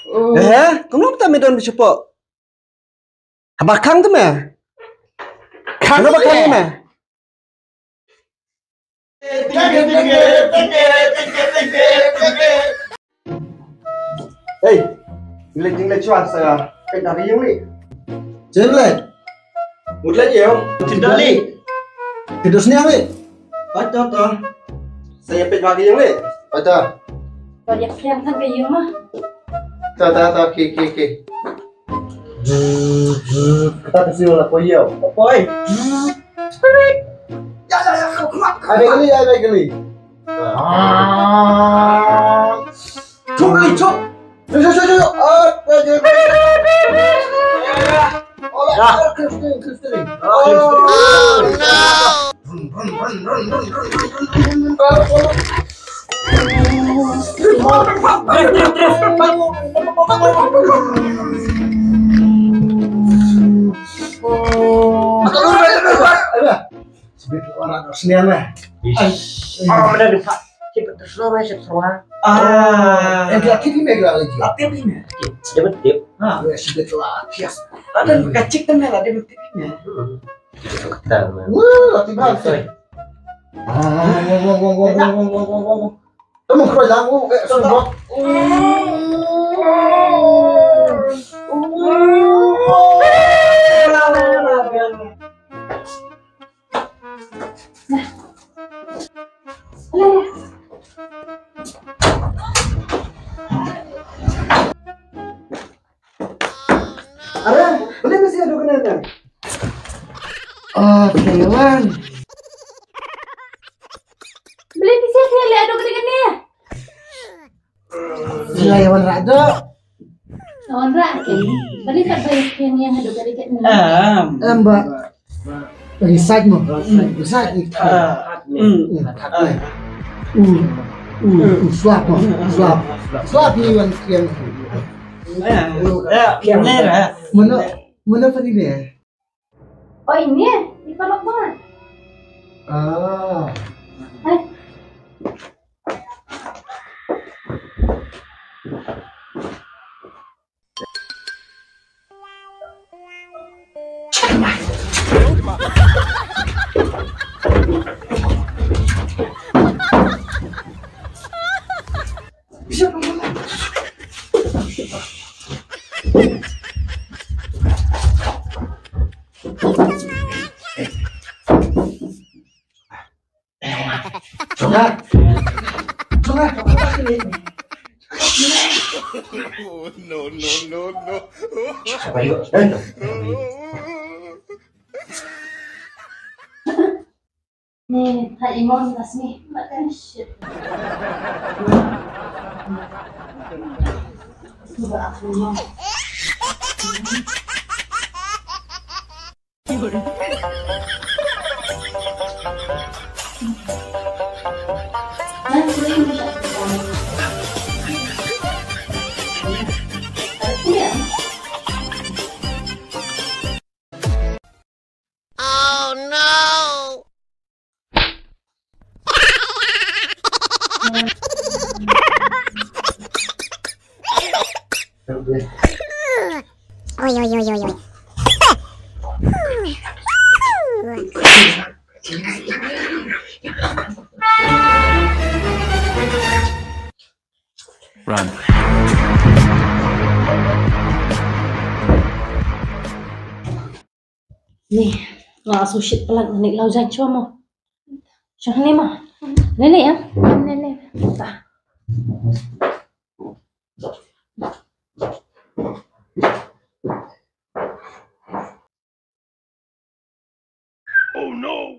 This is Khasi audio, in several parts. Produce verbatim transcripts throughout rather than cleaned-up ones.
Eh, kumno mynta me don ba shapoh? Haba khang te me. Khang te me. Hei, ngi leit, ngi leit shuwa sa peit na ka ïing lei. Jem leit. Mut leit ïa u. Jem leit. Peit u sniang lei. Oi to to. Sa ïa peit ba ka ïing lei. Oi to. To ïa peit tang ka ïing ma. To to to, ki ki ki. Kata ka sio la poi ïa. Poi. Ya ya ya. Ai bai kali, ai bai kali. Chuk kali chuk. Chuk chuk chuk chuk. Ah, bai kali. Ola, Christine, Christine. Oh no. Sibit orang senian lah. Oh, mana ni, Pak? Kita terus lah, Pak, terus lah. Ah, yang dia tip ni, dia lagi. Dia tip ni. Dia betul. Ha, dia sibit lah. Yes. Ada kacik tu lah, dia betul ni. Wah, latih banget. Sorry. Ah, wah, wah, wah. Tama ko lang ko, eh, sundok. Are, balei phi ïa duh kane? Oh, Kaiwan. Balei phi ïa duh kane? Phi la ïa wanrah duh. Wanrah ke? Balei pat ba ïa duh kane? Em ba. Research mo. Research ni. U u u slap mo. Slap. Slap ni wan kiang. Ya, ya, ya. Mano mano padi ni? Oh, ini ya? Ini kalau banget. Ah. Eh. No, no, no, no. Siapa yuk? Eh. Nih, Kak Imon kasih makan shit. Coba aku mau. Oh no! Oi, oi, oi, oi, oi. Run. Ni, nga sushit palat ni lau jan chua mo. Chua ni mo. Ni ni ya. Ni ni. Ta. Oh no!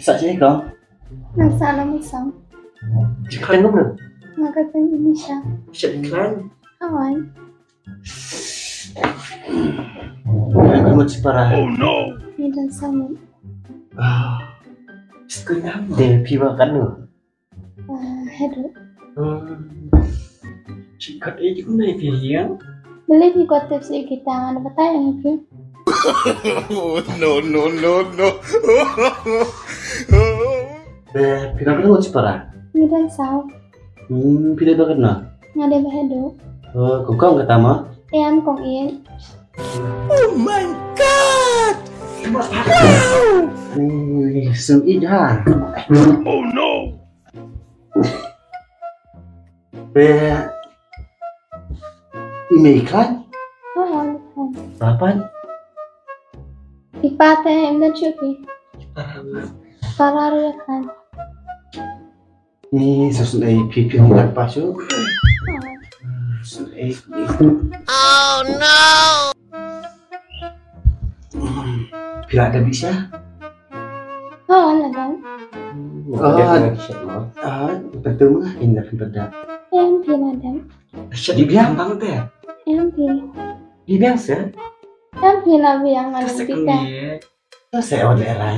Sa Assalamualaikum. Nang sa na musang. Jikateng ngam nang. Nang kateng ini sha. Sha iklan. Kawan. Aku mau cipara. Oh no. Ini dan sama. Ah. Sekenyam deh piwa kanu. Ah, hello. Hmm. Chikat eh jikun na ipi yang. Beli di kota si kita ada betai yang ipi. No, no, no, no. Be, pina kena ngut sipara? Ngidan saw. Hmm, pina ba kena? Ngade ba hedu. Oh, kong kong kata ma? Em kong in. Oh my God! Wow! Ni sum id ha. Oh no! Be, i mei klan? Oh, oh, oh. Rapan? Ipate em dan chuki. Pararu ya kan. Ni susun ai pipi hong kat pasu. Susun ai. Oh no. Pila ada bisa? Oh, ada kan? Oh, ada. Ah, betul mah indah betul. Em pila ada. Di biang bang teh. Em pila. Di biang sih. Em pila biang ada kita. Sa se wan le rai.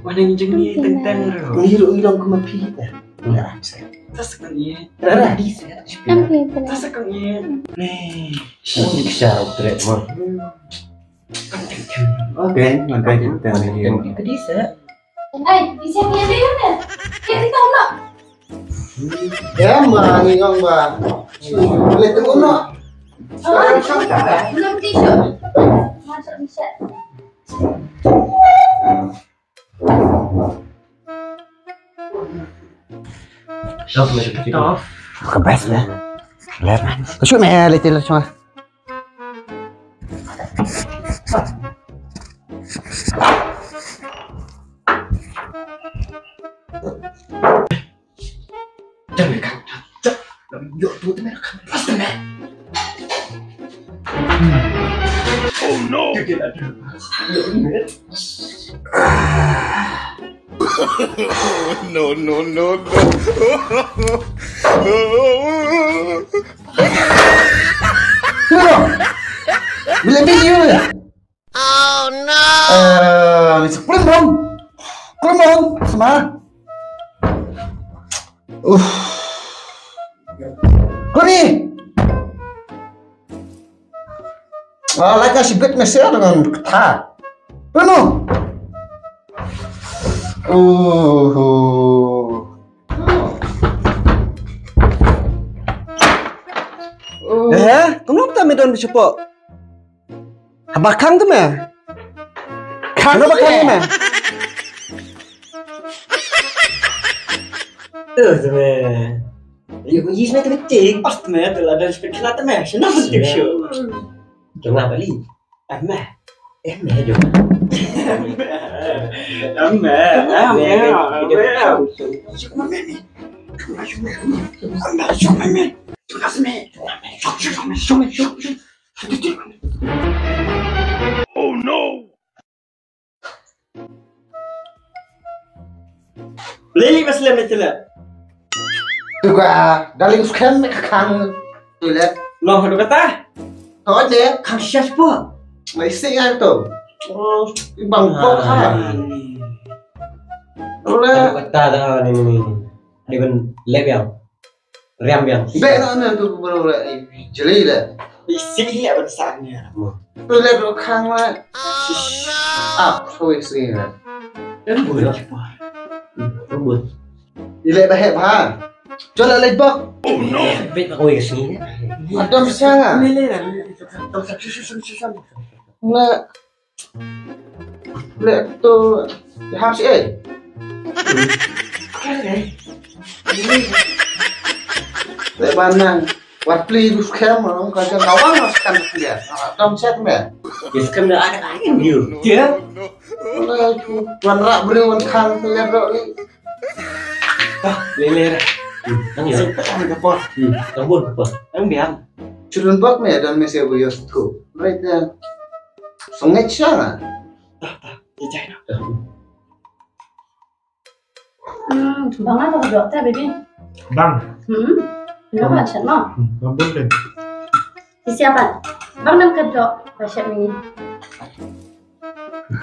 Wan ngi jing ngi teng teng ro. Ngi ru ngi long kuma phi ta. Ngi rai se. Ta sa kan ye. Ra ra di se. Kan phi ta. Ta sa kan ye. Ni. Shi ki sha u tre ma. Kan teng teng. Okay, ngan kai teng teng ni. Ka di se. Ai, di se ni de ne. Ke di tong no. Ya ma ngi ngong ba. Le tu no. Ngam ti shu. Masuk di se. Tough, man. Tough. Ka best, man. Ler, man. Ka shoot, man. Ler, ler, ler. Oh no! No, no, no, no. Bila video ya? Oh no. Eh, ni sekulin bom. Kulin bom sama. Uh. Kulin ni. Ah, like a shibit me share dengan kata. Penuh. Uh. Eh, kenapa tak me don bisapo? Haba khang tu me. Khang tu me. Tu me. Ayo, yis me tu tik. Pas tu me tu la dan speed kena tu me. Senang tu tik show. Jangan balik. Ame. Ame jo. Ame. Ame. Ame. Oh no! Lili maslem itila. Tuka, darling skem khang tulet. Long hadu kata? Tode khang sias po. Mai si ngan tu. Oh, bang po ha. Ole. Hadu kata dah ni ni. Dia pun lep yang. Riam biang. Be na na tu bro la jeli la. Isi ya ban sa ni. Tu le ro khang la. Ah, so isi la. Em bu la. Bu. Ile ba he ba. Chola le bok. Oh no. Be ba ko isi. Adam sa. Ni le la. La. Lek tu, ya, ham si, eh. Lek banang, wat pli dus kem, ka jang kawang mas kan dia. Dom set me. Yes, kan dah ada angin dia. Dia. Wan rak beri wan khang tu ya dok ni. Ah, lele. Ang ya. Ang kapor. Ang bun kapor. Ang biang. Chulun bak me dan me se bu yos tu. Right there. Songit siya nga. Tah, tah. Ijay na. Hmm, bang nga to ka doh te, baby. Bang. Hmm. Bang. Bang shat mo. Hmm, bang bun deh. Ti siapa? Bang nam ka doh, ba shat ni.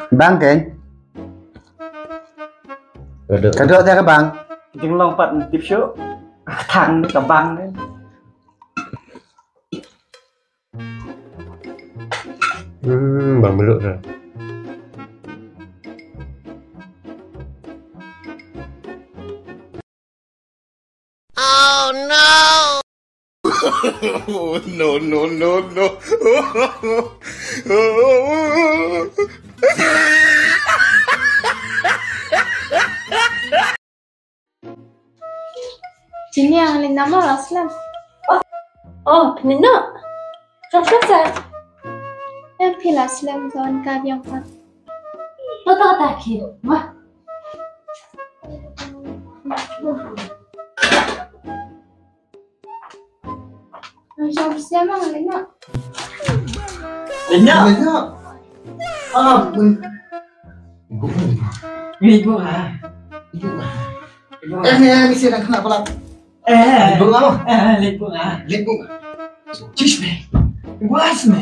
Bang ken. Ka doh. Ka doh te ka bang. Jinglong pat tip shu. Thang ka bang ni. Hmm, bang meluk dah. Oh no! No, no, no, no. Jin ïa nga leit noh mo, la slem. Oh, oh, phin leit noh. Shong shong sa. Em phi la slem, ka wan ka biang pat. To to ta ki. Wah. Shong slem, nga leit noh. Leit noh. Leit noh. Ah, pun. Ibu. Ibu ah. Ibu ah. Ibu ah. Eh, eh, mesti nak kena pala. Eh, ibu ah. Eh, ibu ah. Ibu ah. Chish me. Ibu ah me.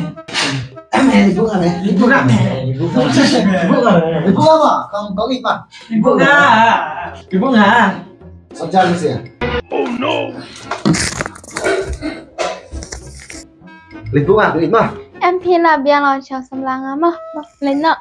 Eh, me, ibu ah me. Ibu ah me. Ibu ah me. Ibu ah me. Ibu ah me. Kau bagi mah. Ibu ah. Ibu ah. Saja mesti ya. Oh no. Ibu ah, ibu ah. Em phi la biang la shong samla nga mo. Leit noh.